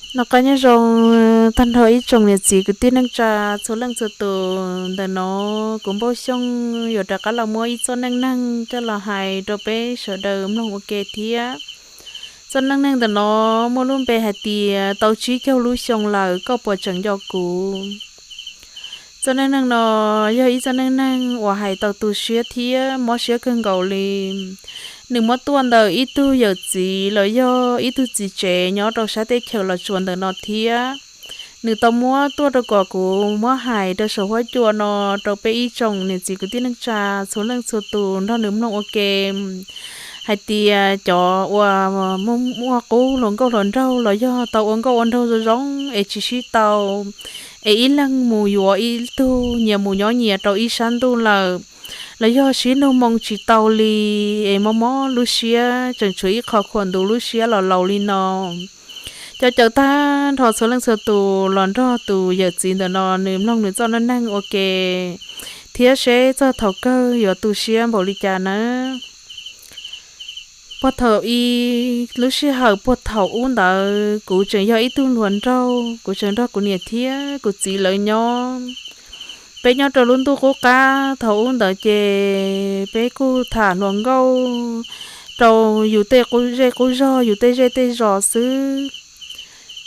Noj qab nyob zoo tag nrho ib tsoom niam txiv kwv tij neej tsa txhua leej txhua tus. Ntawm no kuv Npauj Xyooj yuav rov qab los muab ib txoj neej neeg coj los hais rau peb sawv daws mloog ua ke thiab. Txoj neej neeg ntawm no muaj lub npe hais tias tau tsib caug lub xyoo lawm koj puas tseem nco kuv. Txoj neej neeg no yog ib txoj neej neeg uas hais tau tu siab thiab mob siab kawg nkaus li. Nws muab tuaj ntawm ib tug yawm txiv los yog ib tug txiv tsev nyob rau sab teb chaws Los Tsuas ntawm no thiab. Nws tau muab tuaj rau kom kuv muab hais rau saum huab cua no rau peb ib tsoom niam txiv kwv tij neej tsa txhua leej txhua tus nrog nws mloog ua ke, hais tias cov uas muaj qub hluas nkauj hluas nraug los yog tau ua nkauj ua nraug zoo zoo es tsis sib tau, es ib leeg mus yuav ib tug nyias mus nyob nyias rau ib sab ntuj lawm, los yog sib nug moo tsis tau li, es mob mob lub siab tseem tshuav ib qho khuam ntuv lub siab los laus li no. Cov caw tag nrho txhua leej txhua tus los nrog tus yawm txiv ntawm no nws mloog nws txoj neej neeg ua ke thiab seb txog thaum kawg yuav tu siab npaum li cas nawb. Puag thaum ub, lub sij hawm puag thaum ub ntawd kuv tseem yog ib tug hluas nraug, kuv tseem nrog kuv niam thiab kuv txiv lawv nyob. Peb nyob rau lub ntuj qub qab thaum ub ntawd ces peb kuj tham hluas nkauj rau yus tej zej qub zog yus tej zej tej zos xwb.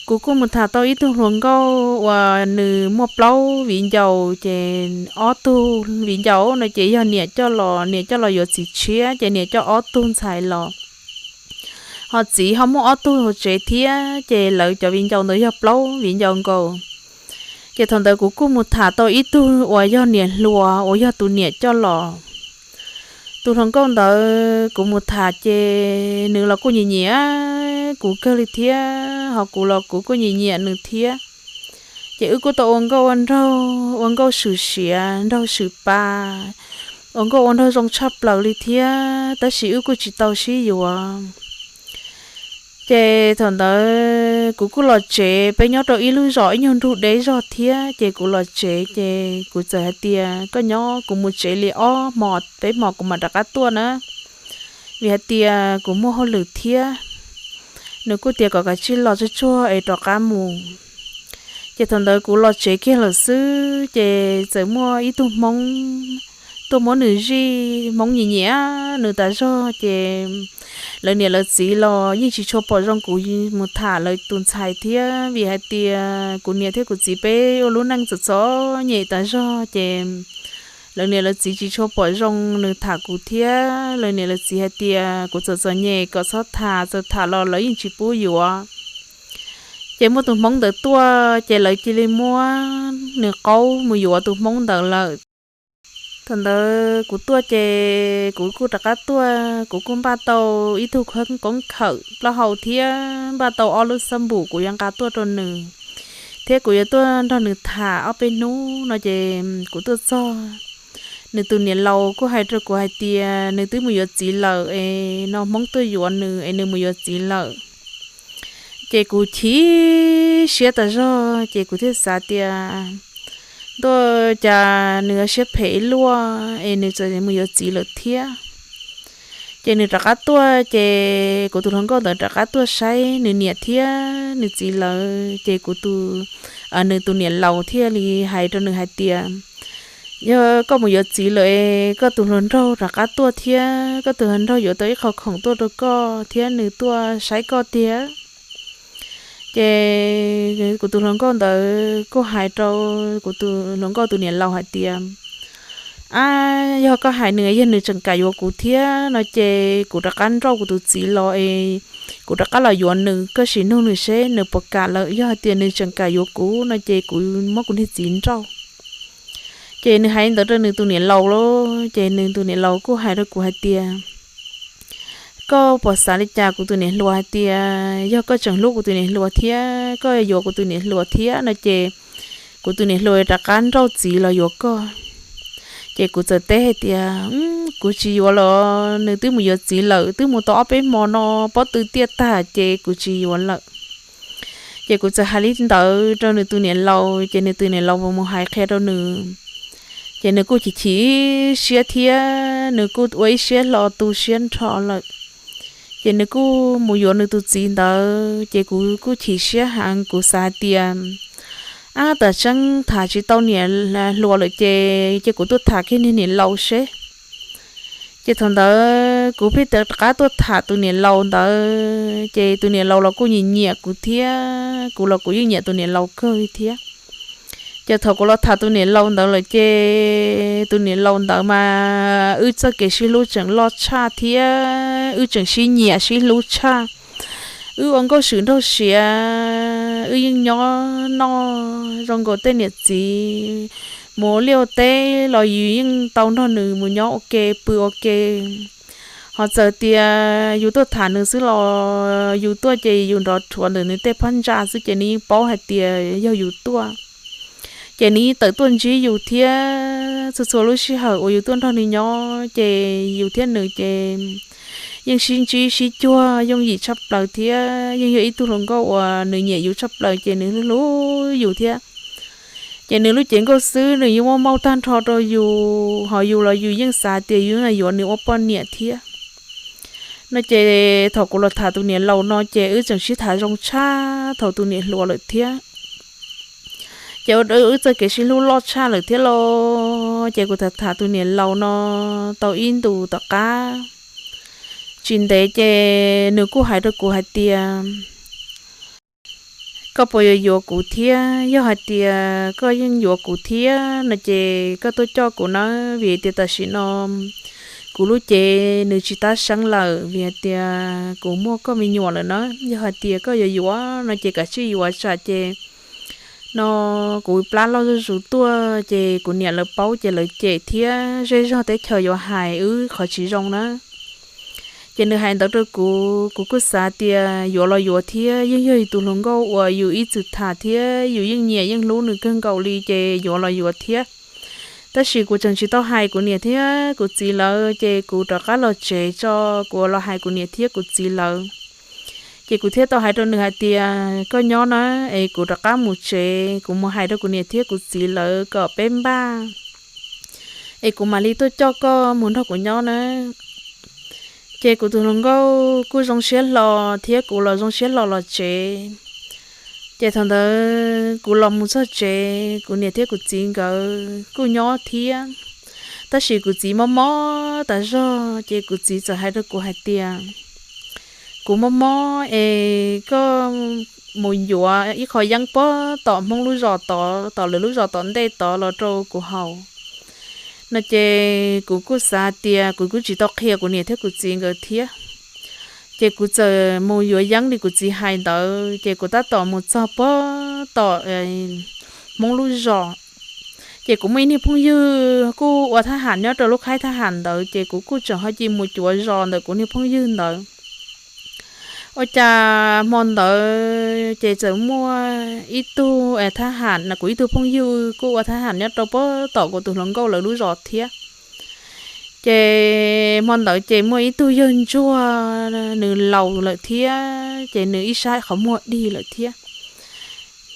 Kuv kuj mus tham tau ib tug hluas nkauj uas nws muaj plaub viv ncaus, ces ob tug viv ncaus no ces yog niam coj los, niam coj los yuav txiv tshiab ces niam coj ob tug ntxhais los. Ho txiv ho muaj ob tug hauv tsev thiab, ces lawv cov viv ncaus ntawd yog plaub viv ncaus nkaus. Ces thaum ntawd kuv kuj mus tham tau ib tug uas yog niam hluas uas yog tus niam coj los. Tus hluas nkauj ntawd kuv mus tham ces nws los kuj nyiam nyiam kuv kawg li thiab, ho kuv los kuv kuj nyiam nyiam nws thiab. Ces wb kuj tau ua nkauj ua nraug, ua nkauj swm siav nraug swm pa, ua nkauj ua nraug zoo tshaj plaws li thiab, tab sis wb kuj tsis tau sib yuav. Ces thaum ntawd kuv kuj los tsev, peb nyob rau ib lub zos ib nyuag nrug deb zog thiab, ces kuv los tsev ces kuv txawm hais tias koj nyob, kuv mus tsev li ob hmos peb hmos kuv mam rov qab tuaj na, vim hais tias kuv muaj hauj lwm thiab. Nws kuj tias kom kav tsij los tsuag tsuag es rov qab mus. Ces thaum ntawd kuv los tsev kiag lawm xwb, ces txawm muaj ib tug Hmoob tuaj muab nws zij, Hmoob nyiam nyiam nws tas zog, ces lawv niam lawv txiv los yeej tsis tshua pom zoo kuv mus tham lawv tus ntxhais thiab, vim hais tias kuv niam thiab kuv txiv peb ua lub neej txom txom nyem tas zog, ces lawv niam lawv txiv tsis tshua pom zoo nws tham kuv thiab. Lawv niam lawv txiv hais tias kuv txom txom nyem kom txhob tham, txawm tham los lawv yeej tsis pub yuav. Ces muaj tus Hmoob ntawd tuaj, ces lawv cia li muab nws qaub mus yuav tus Hmoob ntawd lawm. Thaum ntawd kuv tuaj ces kuv kuj rov qab tuaj, kuv kuj npaj tau ib tug koob khawm plaub hau thiab npaj tau ob lub xab npum kuv yuav nqa tuaj rau nws, thiab kuv yuav tuaj nrog nws tham ob peb hnub no. Ces kuv tuaj txog, nws tus niam laus kuj hais rau kuv hais tias nws twb mus yuav txiv lawm es no Hmoob tuaj yuav nws es nws mus yuav txiv lawm. Ces kuv chim siab tas zog, ces kuv thiaj xav tias ntuj, cas nws siab phem ib luaj es nws txawm mus yuav txiv lawm thiab. Ces nws rov qab tuaj, ces kuv tus hluas nkauj ntawd rov qab tuaj saib nws niam thiab nws txiv lawm, ces kuv tus, nws tus niam laus thiaj li hais rau nws hais tias, yog koj mus yuav txiv lawm es koj tus hluas nraug rov qab tuaj thiab, koj tus hluas nraug yuav tau ib qho khoom tuaj rau koj thiab nws tuaj saib koj tiag. Ces kuv tus hluas nkauj ntawd kuj hais rau kuv tus hluas nkauj tus niam laus hais tias, ab, yog koj hais nws, yog nws tseem kam yuav kuv thiab no ces kuv rov qab nrauj kuv tus txiv los es kuv rov qab los yuav nws, koj sim nug nws seb nws puas kam lawm. Yog hais tias nws tseem kam yuav kuv no ces kuv muab kuv niag txiv nrauj. Ces nws hais li ntawd rau nws tus niam laus lawm, ces nws tus niam laus kuj hais rau kuv hais tias, koj puas xav li cas kuv tus niam hluas hais tias yog koj tseem hlub kuv tus niam hluas thiab koj yuav kuv tus niam hluas thiab no ces kuv tus niam hluas rov qab nrauj txiv los yuav koj. Ces kuv txawm teb hais tias, kuv tsis yuav los, nws twb mus yuav txiv lawm, twb mus tau ob peb hmo no, pob tw tiaj tag ces kuv tsis yuav lawm. Ces kuv txawm hais li ntawd rau nws tus niam laus, ces nws tus niam laus mus hais qhia rau nws. Ces nws kuj chim chim siab thiab nws kuj ua ib siab hlo tu siab nrho lawm. Ces nws kuj mus yuav nws tus txiv ntawd, ces kuv kuj chim siab heev, kuv xav hais tias, ab, tam tseeb tham tsis tau niam hluas lawm ces cia kuv tuaj tham kiag niag niam laus seb. Ces thaum ntawd kuv pheej rov qab tuaj tham tus niam laus ntawd, ces tus niam laus los kuj nyiam nyiam kuv thiab, kuv los kuv yeej nyiam tus niam laus kawg li thiab. Ces thaum kuv los tham tus niam laus ntawd lawm ces tus niam laus ntawd mas wb txoj kev sib hlub tseem loj tshaj thiab wb tseem sib nyiam sib hlub tshaj. Wb ua nkauj swm nraug siav, wb yeej nyob noj zoo nkaus tej niam txiv, mus ua liaj ua teb los yus yeej tau nrog nws mus nyob ua ke pw ua ke. Ho txawm tias yus tuaj tham nws xwb los yus tuaj ces yus nrov rhuav ntawm nws tej phab ntsa xwb ces nws yeej paub hais tias yog yus tuaj. Ces nws yeej tawm tuaj ntsib yus thiab txhua txhua lub sij hawm uas yus tuaj nrog nws nyob ces yus thiab nws ces yeej sib ntsib sib cuag yooj yim tshaj plaws thiab yeej yog ib tug hluas nkauj uas nws nyiam yus tshaj plaws ces nws hlub yus thiab. Ces nws lub cev nkauj xwb nws yeej muaj maub tag nrho rau yus, ho yus los yus yeej xav tias yus yuav nws ua poj niam thiab. No ces thaum kuv los tham tus niam laus no ces wb tseem sib tham zoo tshaj thaum tus niam hluas lawm thiab. Ces wb txoj kev sib hlub loj tshaj lawm thiab los ces kuv tham tham tus niam laus no tau ib ntus tom qab tsis ntev ces nws kuj hais rau kuv hais tias, koj puas yuav yuav kuv thiab? Yog hais tias koj yeej yuav kuv thiab no ces koj tuaj coj kuv nawb, vim tias tam sim no kuv lub cev nws tsis tab seeb lawm vim hais tias kuv muaj koj me nyuam lawm na. Yog hais tias koj yuav yuav no ces kav tsij yuav tsam ces no kuv plab loj zuj zus tuaj ces kuv niam lawv paub ces lawv cem thiab zej zog teb chaws yuav hais wb qhov tsis zoo na. Ces nws hais ntawd rau kuv, kuv kuj xav tias yuav los yuav thiab, yeej yog tus hluas nkauj uas yus ib txwm tham thiab yus yeej nyiam yeej hlub nws kawg nkaus li ces yuav los yuav thiab. Tab sis kuv tseem tsis tau hais kuv niam thiab kuv txiv lawv ces kuv rov qab los tsev tso kuv los hais kuv niam thiab kuv txiv lawv. Ces kuv thiaj tau hais rau nws hais tias koj nyob na, es kuv rov qab mus tsev kuv mus hais rau kuv niam thiab kuv txiv lawv kom peb npaj, es kuv mam li tuaj coj koj mus nrog kuv nyob na. Ces kuv tus hluas nkauj kuj zoo siab hlo thiab kuv los zoo siab hlo los tsev. Ces thaum ntawd kuv los mus txog tsev kuv niam thiab kuv txiv nkawd kuj nyob thiab. Tab sis kuv txiv mob mob tas zog ces kuv txiv txawm hais rau kuv hais tias, kuv mob mob es koj mus yuav ib qho yeeb puag tom Hmoob lub zos tod, tom lawv lub zos tom ntej tod los rau kuv haus. No ces kuv kuj xav tias kuv kuj tsis tau qhia kuv niam thiab kuv txiv nkawd thiab. Ces kuv txawm mus yuav yeeb li kuv txiv hais ntawd ces kuv tab tom mus txog puag tom Hmoob lub zos. Ces kuv muaj ib niag phooj ywg kuj ua thab ham nyob rau lub khaib thab ham ntawd ces kuv kuj tseem ho cia mus cuav zos ntawm kuv niag phooj ywg ntawd. Ua cas hmo ntawd ces txawm muaj ib tug thab ham, kuv ib tug phooj ywg kuj ua thab ham nyob rau puag tom kuv tus hluas nkauj lawv lub zos thiab. Ces hmo ntawd ces muaj ib tug yawg ntsuag, nws laus lawm thiab ces nws ib sab qhov muag dig lawm thiab.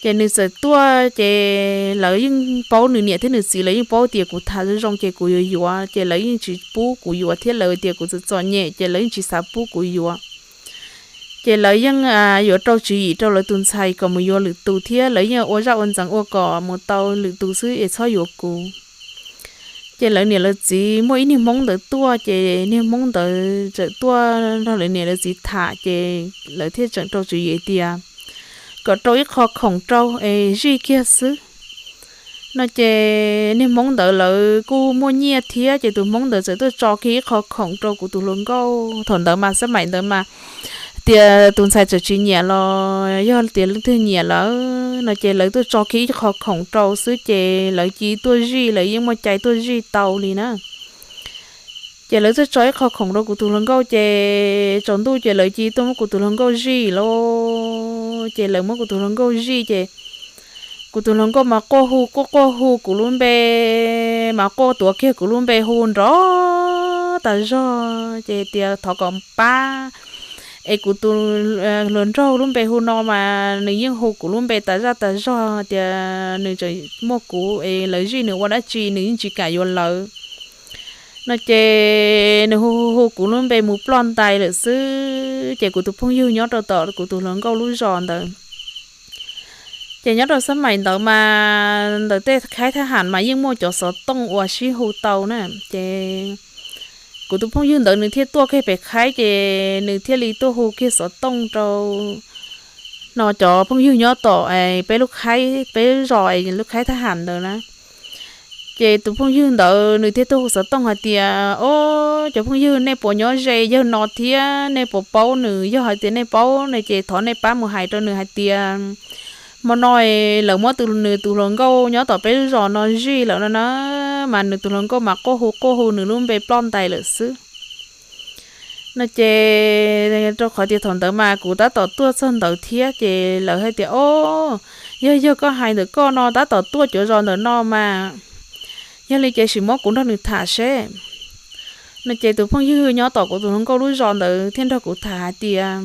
Ces nws txawm tuaj ces lawv yeej paub, nws niam thiab nws txiv lawv yeej paub tias kuv tham zoo zoo ces kuv yuav yuav, ces lawv yeej tsis pub kuv yuav thiab, lawv tias kuv txom txom nyem ces lawv yeej tsis xav pub kuv yuav. Ces lawv yeej yuav rau tswv yim rau lawv tus ntxhais kom mus yuav lwm tus thiab, lawv yeej ua zaj ua ntxeev ua kom mus tau lwm tus xwb es txhob yuav kuv. Ces lawv niam lawv txiv muaj ib niag Hmoob ntawd tuaj, ces niag Hmoob ntawd txawm tuaj nrog lawv niam lawv txiv tham, ces lawv thiaj tseem rau tswv yim tias kom rau ib qho khoom rau es zij kiag xwb. No ces niag Hmoob ntawd lawv kuj muaj nyiaj thiab, ces tus Hmoob ntawd txawm tuaj tso kiag ib qho khoom rau kuv tus hluas nkauj. Thaum ntawd mas xab maim ntawd mas tias tus ntxhais txawm tsis nyiam los yog tias leej twg nyiam lawm no ces lawv tuaj tso kiag ib qho khoom rau xwb ces lawv cia tuaj zij, lawv yeej muaj cai tuaj zij tau li na. Ces lawv tuaj tso ib qho khoom rau kuv tus hluas nkauj, ces tsaus ntuj ces lawv cia tuaj muab kuv tus hluas nkauj zij lauj. Ces lawv muab kuv tus hluas nkauj zij ces kuv tus hluas nkauj mas quaj hu quaj quaj hu kuv lub npe, mas quaj tuav kiag kuv lub npe hu nrov tas zog ces tias thov kom pab, es kuv tus hluas nraug lub npe hu no mas nws yeej hu kuv lub npe tas zaj tas zog tias nws tseem muaj kuv es lawv zij nws ua dab tsi nws yeej tsis kam yuav lawv. No ces nws hu hu hu kuv lub npe mus ploj ntais lawm xwb. Ces kuv tus phooj ywg nyob rau tom kuv tus hluas nkauj lub zos ntawd, ces nyob rau xab maim ntawd mas ntawm tej khaib thab ham mas yeej muaj cov xov tooj uas sib hu tau na. Ces kuv tus phooj ywg ntawd nws thiaj tuaj kiag pem khaib, ces nws thiaj li tuaj hu kiag xov tooj rau no cov phooj ywg nyob tom peb lub khaib, peb zos lub khaib thab ham ntawd na. Ces tus phooj ywg ntawd nws thiaj tuaj hu xov tooj hais tias, Ob, cov phooj ywg, nej puas nyob ze yawg no thiab? Nej puas paub nws? Yog hais tias nej paub no ces thov nej pab mus hais rau nws hais tias hmo no lawv muab nws tus hluas nkauj nyob tom peb lub zos no zij lawm no na, mas nws tus hluas nkauj mas quaj hu quaj hu nws lub npe ploj ntais lawm xwb. No ces rau qhov tias thaum ntawd mas kuv tab tom tuaj txog ntawd thiab, ces lawv hais tias, Ob, yog yog koj hais ntawm koj no tab tom tuaj cov zos ntawm no mas, yog li ces sim muab kuv nrog nws tham seb. No ces tus phooj ywg nyob tom kuv tus hluas nkauj lub zos ntawd thiaj nrog kuv tham hais tias,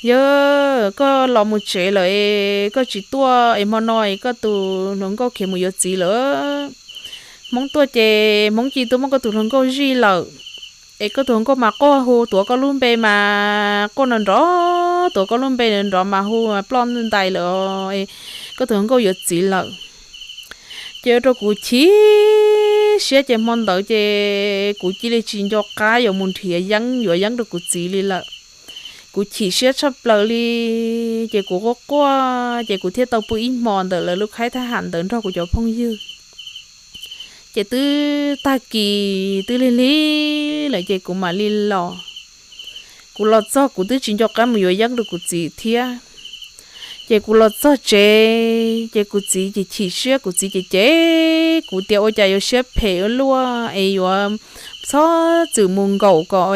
Yog koj los mus tsev lawm es koj tsis tuaj es hmo no es koj tus hluas nkauj khiav mus yuav txiv lawm. Hmoob tuaj ces Hmoob cia tuaj muab koj tus hluas nkauj zij lawm, es koj tus hluas nkauj mas quaj hu tuav koj lub npe mas quaj nrov nrov, tuav koj lub npe nrov nrov mas hu ploj ntais lawm, koj tus hluas nkauj yuav txiv lawm. Ces ua rau kuv chim siab, ces hmo ntawd ces kuv cia li tsis nco qab yuav mus nrhiav yeeb yuav yeeb rau kuv txiv li lawm. Kuv chim siab tshaj plaws li, ces kuv quaj quaj, ces kuv thiaj tau pw ib hmo ntawm lawv lub khaib thab ham ntawd nrog kuv cov phooj ywg. Ces twb tag kis twb lig lig lawm ces kuv mam li los. Kuv los txog kuv twb tsis nco qab mus yuav yeeb rau kuv txiv thiab. Ces kuv los txog tsev ces kuv txiv ces chim siab, kuv txiv ces cem kuv tias ua cas yuav siab phem ua luaj es yuav txhob txwm mus nkaum kom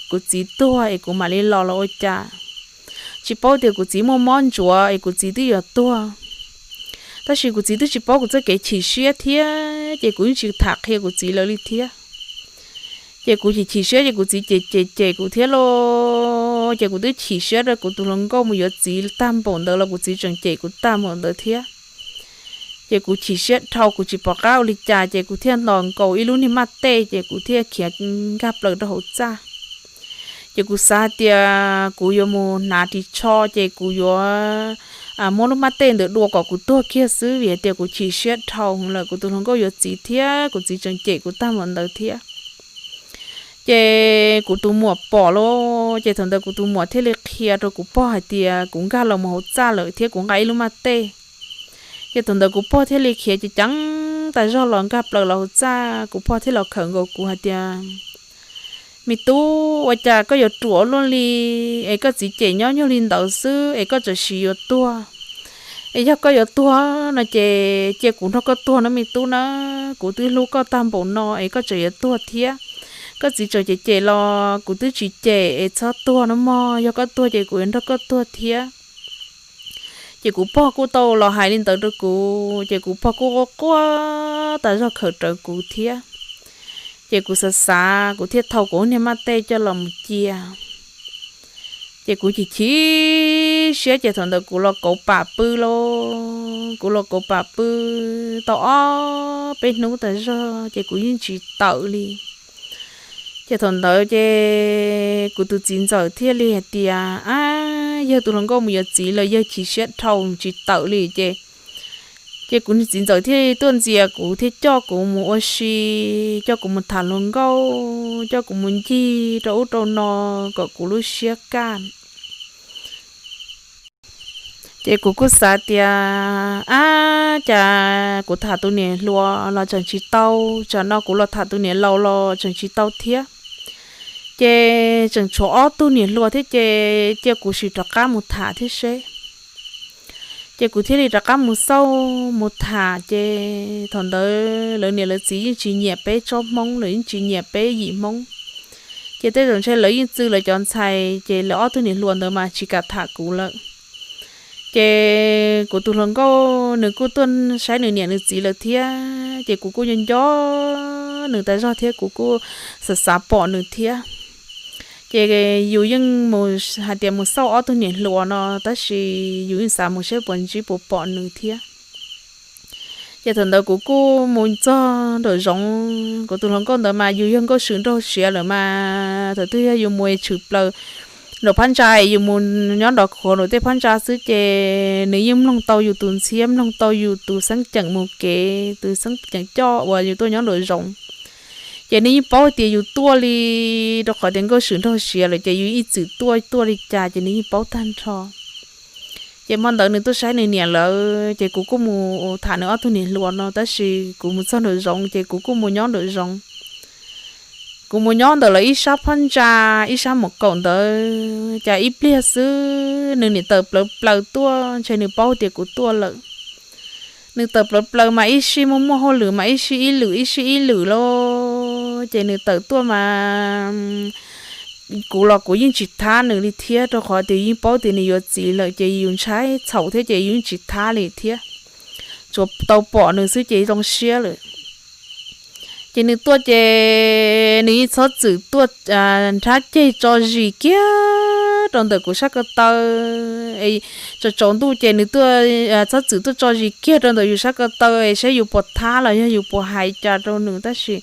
kuv txiv tuag es kuv mam li los los ua cas. Tsis paub tias kuv txiv muaj mob ntsuav es kuv txiv twb yuav tuag. Tab sis kuv txiv twb tsis paub kuv txoj kev chim siab thiab, ces kuv yeej tsis tham qhia kuv txiv lawv li thiab. Ces kuv chim chim siab ces kuv txiv cem cem cem kuv thiab lauj, ces kuv twb chim siab rau kuv tus hluas nkauj mus yuav txiv tag npaum ntawd los kuv txiv tseem cem kuv tag npaum ntawd thiab. Ces kuv chim siab dhau, kuv tsis pom qab ua li cas, ces kuv thiaj ntos nkaus ib lub niag maj tej, ces kuv thiaj khiav nkag plaws rau hauv txaj. Ces kuv xav hais tias kuv yuav mus hnav ris tsho, ces kuv yuav muab lub maj tej ntawd dua kom kuv tuag kiag xwb, vim hais tias kuv chim siab dhau lawm, kuv tus hluas nkauj yuav txiv thiab kuv txiv tseem cem kuv tag npaum ntawd thiab. Ces kuv tus muam pom lauj, ces thaum ntawd kuv tus muam thiaj li qhia rau kuv pog hais tias kuv nkag los mus hauv txaj lawm thiab kuv nqa ib lub maj tej. Ces thaum ntawd kuv pog thiaj li khiav ceev ceev tas zog los nkag plaws los hauv txaj, kuv pog thiaj los khawm nkaus kuv hais tias, Me tub, ua cas koj yuav ruam luaj li, es koj txiv cem nyob nyuag li ntawd xwb es koj txawm sis yuav tuag. Es yog koj yuav tuag no ces cia kuv nrog koj tuag no me tub na, kuv twb hlub koj tag npaum no es koj tseem yuav tuag thiab. Koj txiv tseem cem cem los kuv twb tsis cem, es txhob tuag no mog, yog koj tuag ces kuv yuav nrog koj tuag thiab. Ces kuv pog kuj tau los hais li ntawd rau kuv, ces kuv pog kuj quaj quaj tas zog khawm rawv kuv thiab. Ces kuv xav xav, kuv thiaj thau kuv niag maj tej coj los mus cia. Ces kuv chim chim siab, ces thaum ntawd kuv los kauv pam pw lauj, kuv los kauv pam pw tau ob peb hnub tas zog ces kuv yeej tsis tawm li. Ces thaum ntawd ces kuv tus txiv ntxawm thiaj li hais tias, Ab, yawg tus hluas nkauj mus yuav txiv lawm, yawg chim siab dhau tsis tawm li. Ces, ces kuv niag txiv ntxawm thiaj tuaj ntxias kuv thiab coj kuv mus ua si, coj kuv mus tham hluas nkauj, coj kuv mus ncig rau ub rau no kom kuv lub siab kaj. Ces kuv kuj xav tias, Ab, cas kuv tham tus niam hluas los tseem tsis tau, tsam no kuv los tham tus niam laus los tseem tsis tau thiab. Ces tseem tshuav ob tug niam hluas thiab, ces cia kuv sim rov qab mus tham thiab seb. Ces kuv thiaj li rov qab mus xauj mus tham, ces thaum ntawd lawv niam lawv txiv yeej tsis nyiam peb tsob Hmoob, lawv yeej tsis nyiam peb yim Hmoob. Ces tej zaum ntshe lawv yeej txw lawv cov ntxhais, ces lawv ob tug niam hluas ntawd mas tsis kam tham kuv lawm. Ces kuv tus hluas nkauj nws kuj tuaj saib nws niam nws txiv lawm thiab, ces kuv kuj nco nco nws tas zog thiab kuv kuj xav xav pom nws thiab. Ces yus yeej mus hais tias mus xauj ob tug niam hluas no, tab sis yus yeej xav mus saib puas ntsib puas pom nws thiab. Ces thaum ntawd kuv kuj mus txog nraum zoov, kuv tus hluas nkauj ntawd mas yus yog nkauj swm nraug siav lawm mas thaum twg yog yus mus tshwm plaws nraum phab ntsa, yus mus nyob nrov khuav nraum tej phab ntsa xwb ces nws yeej mloog tau yus tus ntxhiab, mloog tau yus tus xeeb ceem mus kev, tus xeeb ceem coj uas yus tuaj nyob nraum zoov. Ces nws yeej paub tias yus tuaj li, rau qhov tias nkauj swm nraug siav lawm ces yus ib txwm tuaj tuaj li cas ces nws yeej paub tag nrho. Ces hmo ntawd nws tuaj saib nws niam lawm ces kuv kuj mus tham nws ob tug niam hluas no, tab sis kuv mus txog nraum zoov ces kuv kuj mus nyob nraum zoov. Kuv mus nyob ntawm lawv ib sab phab ntsa, ib sab mus kaum ntawd, cas ib pliag xwb nws niam tawm plawv plaws tuaj, ntshe nws paub tias kuv tuaj lawm. Nws tawm plawv plaws mas ib sij muaj muaj hauj lwm mas ib sij ib lwm ib sij ib lwm lauj, ces nws tawm tuaj mas kuv los kuv yeej tsis thab nws li thiab, rau qhov tias yeej paub tias nws yuav txiv lawm ces yus ntshai txhaum thiab ces yus yeej tsis thab li thiab. Tsuas tau pom nws xwb ces zoo siab lawm. Ces nws tuaj ces nws yeej txhob txwm tuaj nrhab ceg tso zis kiag rau ntawm kuv sab ko taw. Tsaus tsaus ntuj ces nws tuaj, txhob txwm tuaj tso zis kiag rau ntawm yus sab ko taw es saib yus puas thab los yog yus puas hais cas rau nws, tab sis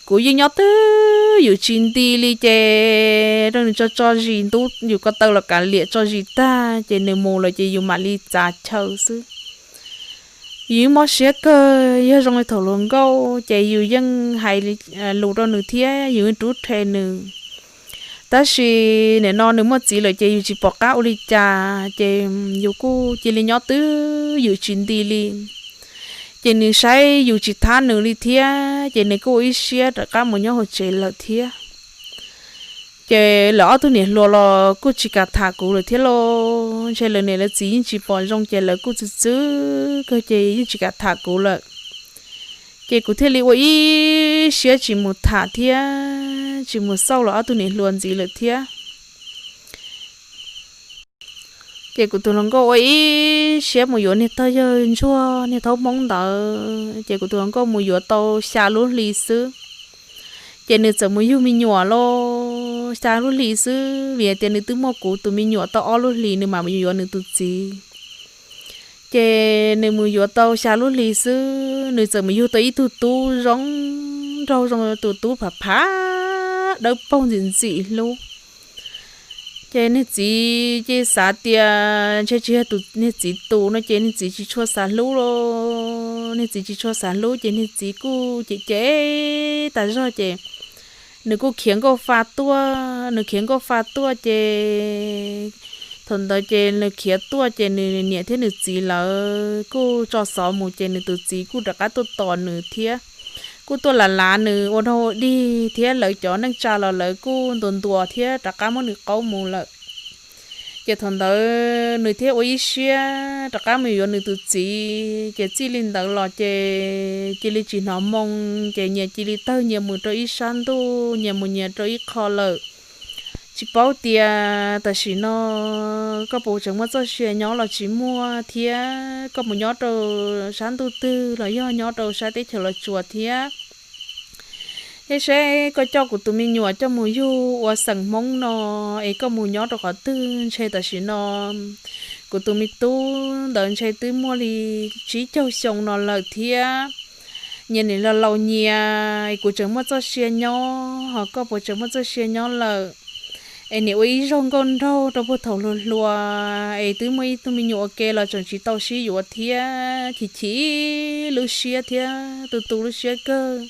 kuv yeej nyob twb yus tsis nti li ces rau nws tso tso zis ntub yus ko taw los kav liam tso zis tag ces nws mus lawm ces yus mam li txav chaw xwb. Yus mob siab kawg, yog zoo li thaum hluas nkauj ces yus yeej hais lus rau nws thiab yus yeej rub rhe nws. Tab sis nim no nws muaj txiv lawm ces yus tsis pom qab ua li cas ces yus kuj cia li nyob twb yus tsis nti li. Ces nws saib yus tsis thab nws li thiab ces nws kuj ua ib siab rov qab mus nyob hauv tsev lawm thiab. Ces lawv ob tug niam hluas los kuj tsis kam tham kuv lawm thiab lauj, ntshe lawv niam lawv txiv yeej tsis pom zoo ces lawv kuj txwv txwv kawg ces yeej tsis kam tham kuv lawm. Ces kuv thiaj li ua ib siab tsis mus tham thiab tsis mus xauj lawv ob tug niam hluas ntxiv lawm thiab. Ces kuv tus hluas nkauj ua ib siab mus yuav niag tog yawg ntsuag niag thaub hmoob ntawd, ces kuv tus hluas nkauj mus yuav tau xya lub hli xwb. Ces nws txawm mus yug me nyuam lauj, xya lub hli xwb, vim hais tias nws twb muaj kuv tus me nyuam tau ob lub hlis nws mam mus yuav nws tus txiv. Ces nws mus yuav tau xya lub hli xwb, nws txawm mus yug tau ib tug tub zoo nraug zoo, tus tub phav phav dawb paug ntxim ntxim hlub. Ces niag txiv ces xav tias ntshe tsis yog tus niag txiv tus no ces niag txiv tsis tshua xav hlub lauj. Niag txiv tsis tshua xav hlub ces niag txiv kuj cem cem tas zog ces nws kuj khiav nkauj fa tuaj, nws khiav nkauj fa tuaj ces thaum ntawd ces nws khiav tuaj ces nws niam thiab nws txiv lawv kuj tso xov mus ces nws tus txiv kuj rov qab tuaj tos nws thiab, kuj tuaj lav lav nws ua dog ua dig thiab lawv cov neej tsa los lawv kuj ntuas ntuas thiab rov qab muab nws qaub mus lawm. Ces thaum ntawd nws thiaj ua ib siab rov qab mus yuav nws tus txiv, ces txij li ntawd los ces cia li tsis hnov moo, ces nyias cia li tawg nyias mus rau ib sab ntuj, nyias mus nyias rau ib qho lawm. Tsis paub tias tam sim no koj puas tseem muaj txoj sia nyob los tsis muaj thiab, koj mus nyob rau sab ntuj twg los yog nyob rau sab teb chaws Los Tsuas thiab. Thiab seb koj coj kuv tus me nyuam coj mus yug ua xeem Hmoob no es koj mus nyob rau qhov twg, ntshe tam sim no kuv tus me tub ntawd ntshe twb muaj li tsib caug xyoo no lawm thiab. Nyias nim los laus nyias, kuv tseem muaj txoj sia nyob ho koj puas tseem muaj txoj sia nyob lawm? Es nim ua ib zaug nkauj nraug rau puag thaum hluas hluas es twb muaj ib tug me nyuam ua ke los tseem tsis tau sib yuav thiab, chim chim lub siab thiab tu tu lub siab kawg.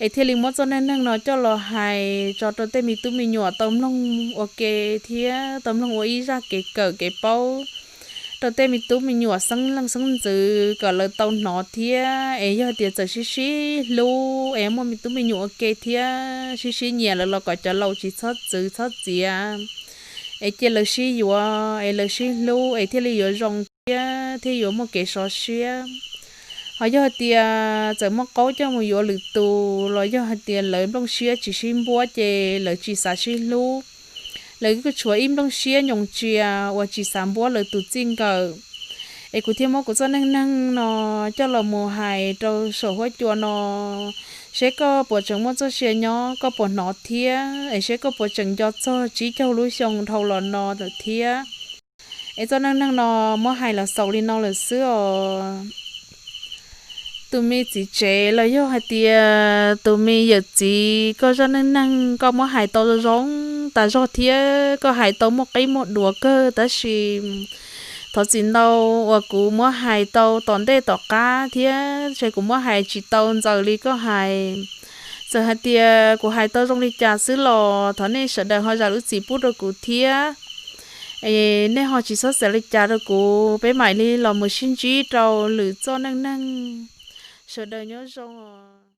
Es thiaj li muab txoj neej neeg no coj los hais tso rau tej me tub me nyuam tau mloog ua ke thiab tau mloog ua ib zaj kev kawm kev paub rau tej me tub me nyuam xeeb leej xeeb ntxwv kom lawv tau hnov thiab. Es yog tias txawm sib sib hlub es muaj me tub me nyuam ua ke thiab sib sib nyiam lawm los kom cov laus tsis txhob txwv txhob txiav, es cia lawv sib yuav es lawv sib hlub es thiaj li yuav zoo thiab thiaj yuav muaj kev sov siab. Ho yog hais tias txawm muaj qaub coj mus yuav lwm tus los yog hais tias lawv nplooj siab tsis sib npuab ces lawv tsis xav sib hlub, lawv kuj tshuav ib nplooj siab nyoos tsias uas tsis xav npuab lawv tus txij nkawm. Es kuv thiaj muab kuv txoj neej neeg no coj los mus hais rau saum huab cua no, seb koj puas tseem muaj txoj sia nyob, koj puas hnov thiab, es seb koj puas tseem nco txog tsib caug lub xyoo dhau los no lawm thiab. Es txoj neej neeg no muab hais los xaus li no lawm xwb os. Tus me txiv tsev los yog hais tias tus me yawm txiv, koj zaj neej neeg koj muab hais tau zoo tas zog thiab koj hais tau muaj qib muaj duav kawg, tab sis thov txim ntau uas kuv muab hais tau tom ntej tom qab thiab ces kuv muab hais tsis tau ntxaws li koj hais. Txawm hais tias kuv hais tau zoo li cas xwb los thov nej sawv daws ho zam lub txim pub rau kuv thiab. Nej ho tsis txhob xav li cas rau kuv, peb mam li los mus sib ntsib rau lwm txoj neej neeg. Sawv daws nyob zoo.